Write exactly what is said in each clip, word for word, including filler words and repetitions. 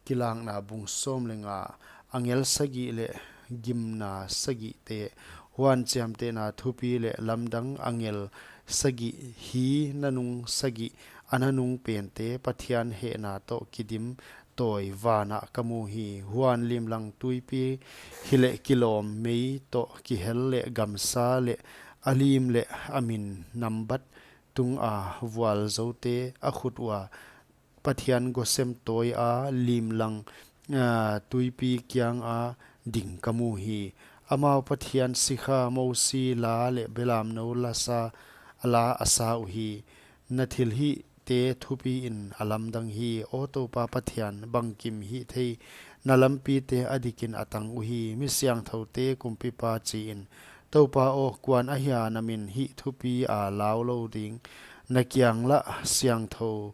Kilakna bung sawm leh nga. Angel sagih leh gimna sagihte. Huan chiamtehna thupi leh lamdang angel sagih hi nanung sagih a nanung pente Pathian hehna toh kidim tawi vanah ka mu hi. Huan limlang tuipi hileh kilawm mei toh kihel leh gamsa leh a lim leh a min nambat tunga vualzoute a khut ua Pathian gosem tawi a limlang, ah, tuipi kianga ding ka mu hi. Amau Pathian sikha Mosi la leh belamnou la sa, la a sa uhi. Na thilhihte thupiin a lamdang hi. Aw Toupa Pathian, bangkim hihtheihna lampite a dikin a tang uhi. Mi siangthoute kumpipa chiin. Toupa aw, kuan ahia na min hih thupi a lau lou ding? Na kiang lah siangthou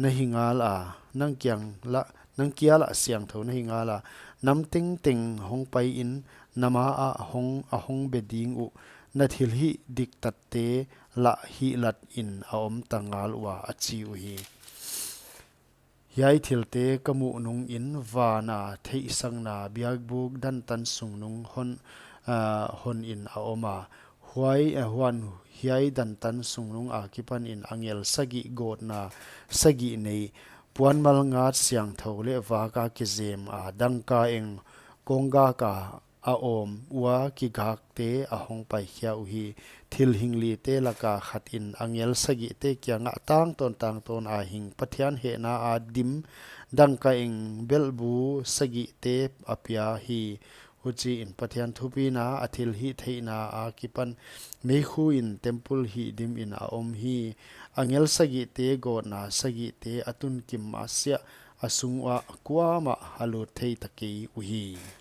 na hi ngala, nang kiang lah, nang kia lah siangthou na hi ngala. Nam tengteng hong paiin na maah hong, a hong be ding uh. Na thilhih diktatte lah hihlatin a omta ngal ua, a chi uhi. Hiai thilte ka muh nungin vana theihsakna biakbuk dantan sung nung hon, ah, honin a om a. Huai, ah, huan hiai dantan sung nung akipanin angel sagih gawtna sagih nei, puanmal ngat siangthou leh vaka kizema dangkaeng konggaka a awm ua kigakte a hong paikhia uhi. Thil hinglite laka khatin angel sagihte kiangah tangtawn tangtawn a hing Pathian hehna a dim dangkaeng belhbu sagihte a pia hi. Huchiin Pathian thupina a thilhihtheihna akipan meikhuin temple hihdimin a om hi. Angel sagihte gawtna sagihte a tunkim masiah a sung uah kuamah a lut thei ta kei uhi.